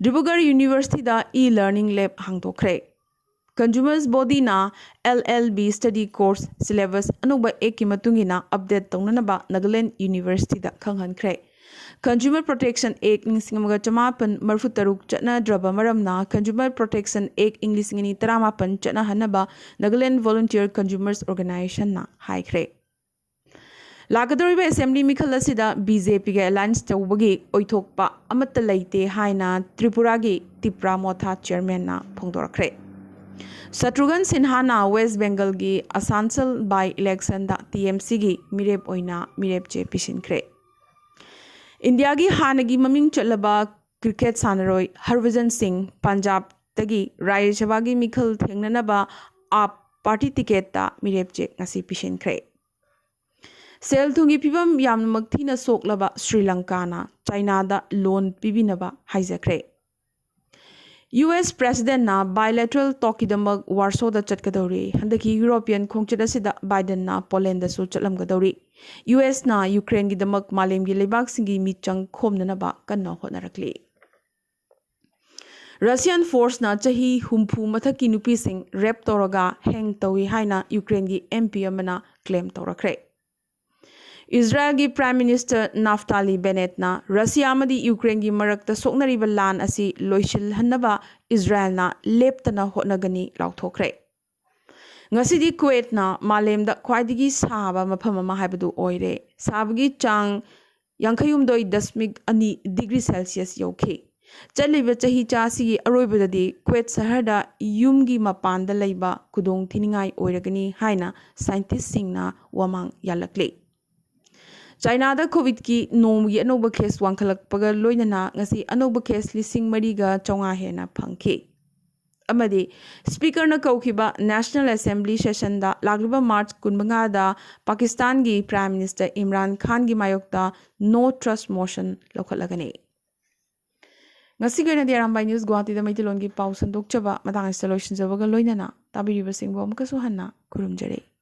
ꯗꯤꯕ꯭ꯔꯨꯒꯔ ꯌꯨꯅꯤꯚꯔꯁꯤꯇꯤꯗ ꯏ ꯂꯔꯅꯤꯡ ꯂꯦꯕ ꯍꯥꯡꯗꯣꯛꯈ꯭ꯔꯦ꯫ ꯀꯟꯖꯨꯃꯔꯁ ꯕꯣꯗꯤꯅ L L B study course syllabus ꯑꯅꯧꯕ ꯑꯦꯛꯀꯤ ꯃꯇꯨꯡ ꯏꯟꯅ ꯑꯞꯗꯦꯠ ꯇꯧꯅꯅꯕ ꯅꯥꯒꯥꯂꯦꯟ ꯌꯨꯅꯤꯚꯔꯁꯤꯇꯤꯗ ꯈꯪꯍꯟꯈ꯭ꯔꯦ꯫ ꯀꯟꯖꯨꯃꯔ ꯄ꯭ꯔꯣꯇꯦꯛꯁꯟ ꯑꯦꯛ ꯂꯤꯁꯤꯡ ꯑꯃꯒ ꯆꯃꯥꯄꯟ ꯃꯔꯤꯐꯨ ꯇꯔꯨꯛ ꯆꯠꯅꯗ꯭ꯔꯕ ꯃꯔꯝꯅ ꯀꯟꯖꯨꯃꯔ ꯄ꯭ꯔꯣꯇꯦꯛꯁꯟ ꯑꯦꯛ ꯏꯪ ꯂꯤꯁꯤꯡ ꯑꯅꯤ ꯇꯔꯥꯃꯥꯄꯟ ꯆꯠꯅꯍꯟꯅꯕ ꯅꯥꯒꯥꯂꯦꯟ ꯚꯣꯂꯨꯟꯇꯤꯌꯔ ꯀꯟꯖꯨꯃꯔꯁ ꯑꯣꯔꯒꯅꯥꯏꯖꯦꯁꯟꯅ ꯍꯥꯏꯈ꯭ꯔꯦ꯫ ꯂꯥꯛꯀꯗꯧꯔꯤꯕ ꯑꯦꯁꯦꯝꯕ꯭ꯂꯤ ꯃꯤꯈꯜ ꯑꯁꯤꯗ ꯕꯤ ꯖꯦ ꯄꯤꯒ ꯑꯦꯂꯥꯏꯟꯁ ꯇꯧꯕꯒꯤ ꯑꯣꯏꯊꯣꯛꯄ ꯑꯃꯠꯇ ꯂꯩꯇꯦ ꯍꯥꯏꯅ ꯇ꯭ꯔꯤꯄꯨꯔꯥꯒꯤ ꯇꯤꯄ꯭ꯔꯥ ꯃꯣꯊꯥ ꯆꯤꯌꯔꯃꯦꯟꯅ ꯐꯣꯡꯗꯣꯔꯛꯈ꯭ꯔꯦ꯫ ꯁꯇ꯭ꯔꯨꯘꯟ ꯁꯤꯟꯍꯥꯅ ꯋꯦꯁ ꯕꯦꯡꯒꯜꯒꯤ ꯑꯁꯥꯟꯁꯜ ꯕꯥꯏ ꯏꯂꯦꯛꯁꯟꯗ ꯇꯤ ꯑꯦꯝ ꯁꯤꯒꯤ ꯃꯤꯔꯦꯞ ꯑꯣꯏꯅ ꯃꯤꯔꯦꯞ ꯆꯦ ꯄꯤꯁꯤꯟꯈ꯭ꯔꯦ꯫ ꯏꯟꯗꯤꯌꯥꯒꯤ ꯍꯥꯟꯅꯒꯤ ꯃꯃꯤꯡ ꯆꯠꯂꯕ ꯀ꯭ꯔꯤꯀꯦꯠ ꯁꯥꯟꯅꯔꯣꯏ ꯍꯔꯚꯖꯟ ꯁꯤꯡ ꯄꯟꯖꯥꯕꯇꯒꯤ ꯔꯥꯖ꯭ꯌ ꯁꯚꯥꯒꯤ ꯃꯤꯈꯜ ꯊꯦꯡꯅꯅꯕ ꯑꯥꯞ ꯄꯥꯔꯇꯤ ꯇꯤꯀꯦꯠꯇ ꯃꯤꯔꯦꯞ ꯆꯦ ꯉꯁꯤ ꯄꯤꯁꯤꯟꯈ꯭ꯔꯦ꯫ ꯁꯦꯜ ꯊꯨꯝꯒꯤ ꯐꯤꯕꯝ ꯌꯥꯝꯅꯃꯛ ꯊꯤꯅ ꯁꯣꯛꯂꯕ ꯁ꯭ꯔꯤ ꯂꯪꯀꯥꯅ ꯆꯥꯏꯅꯥꯗ ꯂꯣꯟ ꯄꯤꯕꯤꯅꯕ ꯍꯥꯏꯖꯈ꯭ꯔꯦ꯫ ꯌꯨ ꯑꯦꯁ ꯄ꯭ꯔꯦꯁꯤꯗꯦꯟꯠꯅ bilateral talkꯀꯤꯗꯃꯛ ꯋꯥꯔꯁꯣꯗ ꯆꯠꯀꯗꯧꯔꯤ꯫ ꯍꯟꯗꯛꯀꯤ ꯌꯨꯔꯣꯄꯤꯌꯟ ꯈꯣꯡꯆꯠ ꯑꯁꯤꯗ ꯕꯥꯏꯗꯟꯅ ꯄꯣꯂꯦꯟꯗꯁꯨ ꯆꯠꯂꯝꯒꯗꯧꯔꯤ꯫ ꯌꯨ ꯑꯦꯁꯅ ꯌꯨꯀ꯭ꯔꯦꯟꯒꯤꯗꯃꯛ ꯃꯥꯂꯦꯝꯒꯤ ꯂꯩꯕꯥꯛꯁꯤꯡꯒꯤ ꯃꯤꯆꯪ ꯈꯣꯝꯅꯅꯕ ꯀꯟꯅ ꯍꯣꯠꯅꯔꯛꯂꯤ꯫ ꯔꯁꯤꯌꯟ ꯐꯣꯔꯁꯅ ꯆꯍꯤ ꯍꯨꯝꯐꯨ ꯃꯊꯛꯀꯤ ꯅꯨꯄꯤꯁꯤꯡ ꯔꯦꯞ ꯇꯧꯔꯒ ꯍꯦꯡ ꯇꯧꯏ ꯍꯥꯏꯅ ꯌꯨꯀ꯭ꯔꯦꯟꯒꯤ ꯑꯦꯝ ꯄꯤ ꯑꯃꯅ ꯀ꯭ꯂꯦꯝ ꯇꯧꯔꯛꯈ꯭ꯔꯦ꯫ ꯏꯁꯔꯥꯌꯦꯜꯒꯤ ꯄ꯭ꯔꯥꯏꯝ ꯃꯤꯅꯤꯁꯇꯔ ꯅꯥꯐꯇꯥꯂꯤ ꯕꯦꯅꯦꯠꯅ ꯔꯁꯤꯌꯥ ꯑꯃꯗꯤ ꯌꯨꯀ꯭ꯔꯦꯟꯒꯤ ꯃꯔꯛꯇ ꯁꯣꯛꯅꯔꯤꯕ ꯂꯥꯟ ꯑꯁꯤ ꯂꯣꯏꯁꯤꯜꯍꯟꯅꯕ ꯏꯁꯔꯥꯌꯦꯜꯅ ꯂꯦꯞꯇꯅ ꯍꯣꯠꯅꯒꯅꯤ ꯂꯥꯎꯊꯣꯛꯈ꯭ꯔꯦ꯫ ꯉꯁꯤꯗꯤ ꯀꯨꯋꯦꯠꯅ ꯃꯥꯂꯦꯝꯗ ꯈ꯭ꯋꯥꯏꯗꯒꯤ ꯁꯥꯕ ꯃꯐꯝ ꯑꯃ ꯍꯥꯏꯕꯗꯨ ꯑꯣꯏꯔꯦ꯫ ꯁꯥꯕꯒꯤ ꯆꯥꯡ ꯌꯥꯡꯈꯩꯍꯨꯝꯗꯣꯏ ꯗꯁꯃꯤꯛ ꯑꯅꯤ ꯗꯤꯒ꯭ꯔꯤ ꯁꯦꯜꯁꯤꯌꯁ ꯌꯧꯈꯤ꯫ ꯆꯠꯂꯤꯕ ꯆꯍꯤ ꯆꯥ ꯑꯁꯤꯒꯤ ꯑꯔꯣꯏꯕꯗꯗꯤ ꯀꯨꯋꯦꯠ ꯁꯍꯔꯗ ꯌꯨꯝꯒꯤ ꯃꯄꯥꯟꯗ ꯂꯩꯕ ꯈꯨꯗꯣꯡ ꯊꯤꯅꯤꯡꯉꯥꯏ ꯑꯣꯏꯔꯒꯅꯤ ꯍꯥꯏꯅ ꯁꯥꯏꯟꯇꯤꯁꯁꯤꯡꯅ ꯋꯥꯃꯥꯡ ꯌꯥꯜꯂꯛꯂꯤ꯫ ꯆꯥꯏꯅꯥꯗ ꯀꯣꯚꯤꯗꯀꯤ ꯅꯣꯡꯃꯒꯤ ꯑꯅꯧꯕ ꯀꯦꯁ ꯋꯥꯡꯈꯠꯂꯛꯄꯒ ꯂꯣꯏꯅꯅ ꯉꯁꯤ ꯑꯅꯧꯕ ꯀꯦꯁ ꯂꯤꯁꯤꯡ ꯃꯔꯤꯒ ꯆꯥꯝꯃꯉꯥ ꯍꯦꯟꯅ ꯐꯪꯈꯤ꯫ ꯑꯃꯗꯤ ꯁ꯭ꯄꯤꯀꯔꯅ ꯀꯧꯈꯤꯕ ꯅꯦꯁꯅꯦꯜ ꯑꯦꯁꯦꯝꯕ꯭ꯂꯤ ꯁꯦꯁꯟꯗ ꯂꯥꯛꯂꯤꯕ ꯃꯥꯔꯆ ꯀꯨꯟꯃꯉꯥꯗ ꯄꯥꯀꯤꯁꯇꯥꯟꯒꯤ ꯄ꯭ꯔꯥꯏꯝ ꯃꯤꯅꯤꯁꯇꯔ ꯏꯝꯔꯥꯟ ꯈꯥꯟꯒꯤ ꯃꯥꯌꯣꯛꯇ ꯅꯣ ꯇ꯭ꯔꯁ ꯃꯣꯁꯟ ꯂꯧꯈꯠꯂꯒꯅꯤ꯫ ꯉꯁꯤꯒꯤ ꯑꯣꯏꯅꯗꯤ ꯑꯔꯥꯝꯕꯥꯏ ꯅ꯭ꯌꯨꯁ ꯒꯨꯋꯥꯍꯥꯇꯤꯗ ꯃꯩꯇꯩꯂꯣꯟꯒꯤ ꯄꯥꯎ ꯁꯟꯗꯣꯛꯆꯕ ꯃꯇꯥꯡ ꯑꯁꯤꯗ ꯂꯣꯏꯁꯤꯟꯖꯕꯒ ꯂꯣꯏꯅꯅ ꯇꯥꯕꯤꯔꯤꯕꯁꯤꯡꯕꯨ ꯑꯃꯨꯛꯀꯁꯨ ꯍꯟꯅ ꯈꯨꯔꯨꯝꯖꯔꯤ꯫